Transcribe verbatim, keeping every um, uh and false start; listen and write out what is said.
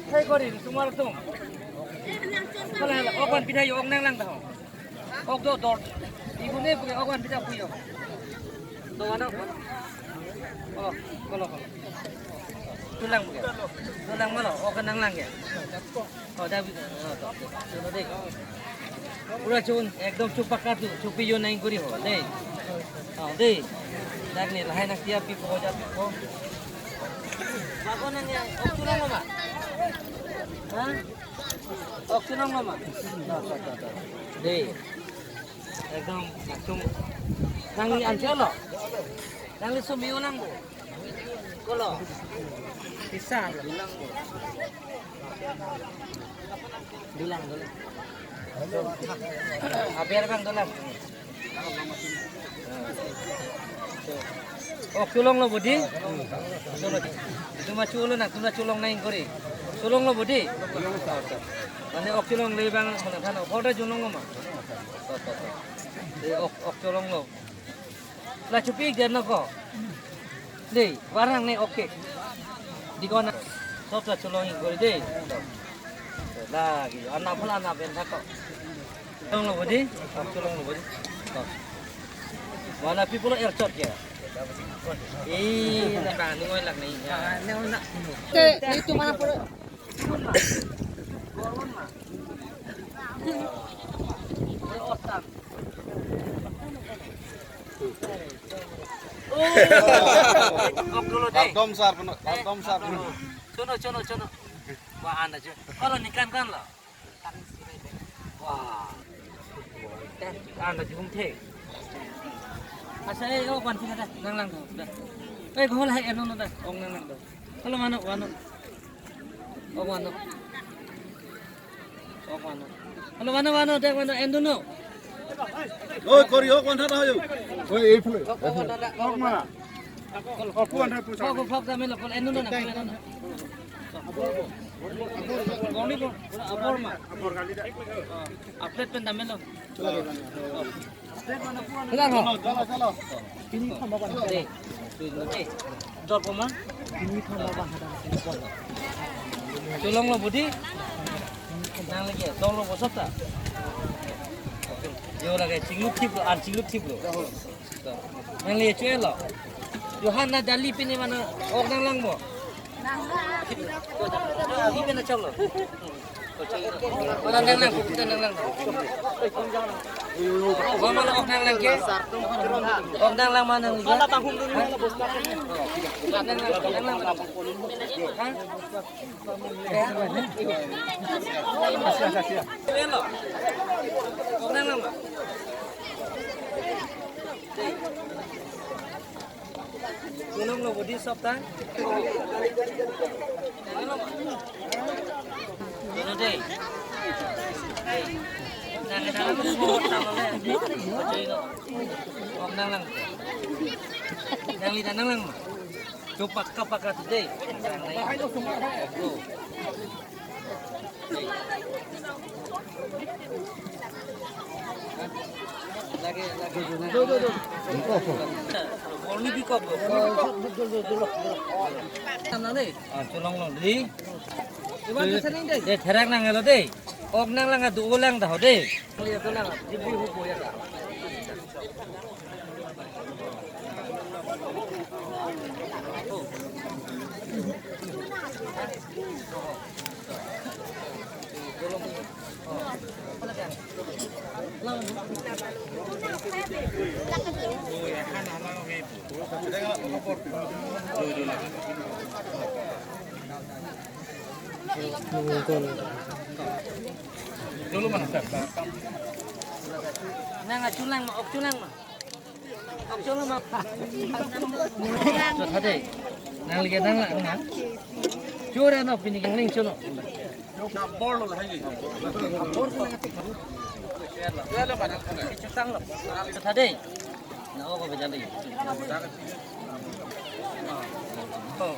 Hei, kori, sumar tum. Hala, hala, ok wan pidai, ok nanglang ta ho. Ok do, dor. Ibu ne puke ok wan pidai puyo. Do mana? Oh, kolo, kolo. Tulang puke. Tulang malo, ok nanglang ya. Oh, dak, oh, to, to, to, dei. Pura chun, ekdom chupak katu, chupi yo nang kori ho, dei. Oh, dei. Dak ni lahai nang tiap pipo, jat pipo. Bako nang ya, ok chunong ma? Ha? Ok chunong ma? To, to, to, to. Dei. Ekdom langsung. Nangli anchot lo? Nangli sumi unang bo? Kolo? Pisa. Bilang bo. Bilang dulu. Aber bang dulu. Ok chulonglo bodi? Cholo. Itum ma chulo nang, itum ma chulong nang kori. Chulonglo bodi? Mane ok chulongle bang, mane than ok order chulonglo ma? To, to, to. Eh, ok, ok chulonglo. La chupi ik den nangkok. Dei, warang ne ok ke. Di ko na. Sop la chulong ik kori dei. Lagi, anap pula anap en thak ko. Chulonglo bodi, ok chulonglo bodi. To. Wala people er chot ke. Eh, na bang ni ngoi lak ni. Ya. Te, itu mana pura? Oh. Kok dulu deh. Kardom sar peno, kardom sar peno. Chono, chono, chono. Wah, anda jo. Kalau nikan kan lo. Wah. Anda jum the. Asa eh, oh, kan sini dah. Nanglang tuh, dah. Eh, gol hai eno dah. Ong nanglang tuh. Kalau mana, mana. Oh, mana. Oh, mana. Kalau mana, mana, dek mana, enduno. Oi, kori, oh, mana, ayo. Oi, ei phule. Oh, mana. Oh, mana. Kok, kok, kok, kok, kami lo, kok, enduno na, kok, enduno. Kok, kok, kok, abor ma. Abor kali dah. Update pen dame lo. Chalo, chalo. Chalo, chalo. Dei, dei. Jor poma? Chulonglo bodi? Nang lagi, donglo bosok ta? Yo lagi, chinglu thiplo, an chinglu thiplo. Nang lagi, chuelo. Yohan na jali pini mana, ok nanglang mo? Ini pina chalo. Mana nanglang, kita nanglang. Mana mana ok nanglang ke? Ok nanglang mana nanglang? Mana banghum dulu mana bos. Nanglang, nanglang mana? Hah? Hello. Ok nanglang mana? Chulonglo bodi sop ta? Chulonglo dei. Nang nang mo ta mo le. Chulonglo. Om nanglang. Nangli ta nanglang ma. Chupak kapak tu dei. Nang nang. Lagi, lagi. Bol ni bikok, bol ni bikok. Sana dei. Ah, chulonglo dei. Iwan tu sering dei. Dei, therak nanghelo dei. Ok nanglang, adu lang dah dei. Lihat tu lang, jibi hupo ya ta. Nang achulang ma, ok chulang ma. Chot hade. Nang lagi nanglang na. Chura no pini kangling chuno. Chot hade. Na, oh, ko bejan dei. Oh.